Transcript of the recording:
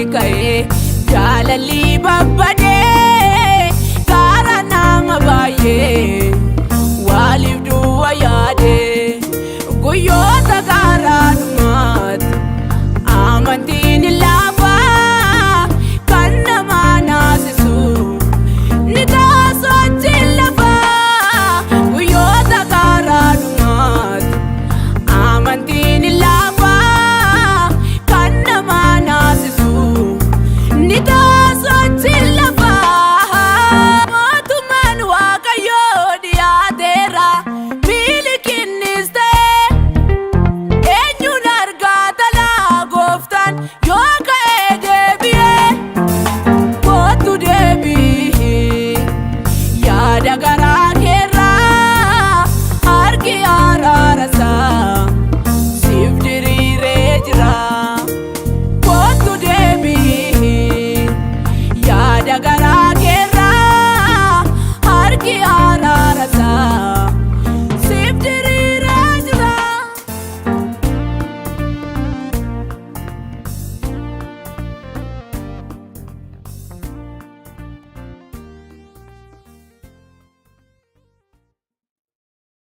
Ka'ee jaalalli babbadee gaara nama baay'ee waaliif duwwa yaade guyyoota garaa dhumaatti amantiin laafaa kan nama naasisu ni taasoo lafaa guyyoota garaa dhumaatti amantiin laafaa kan nama naasisu ni taasoo lafaa. Mootummaan Waaqayyoo dhiyaateera milikinnis ta'e eenyuun argaa talaa gooftaan yoo ka'ee deebi'ee kootu deebii yaada garaa keerraa harki araarasaa siif diriiree jira. Kootu deebii yaada garaa.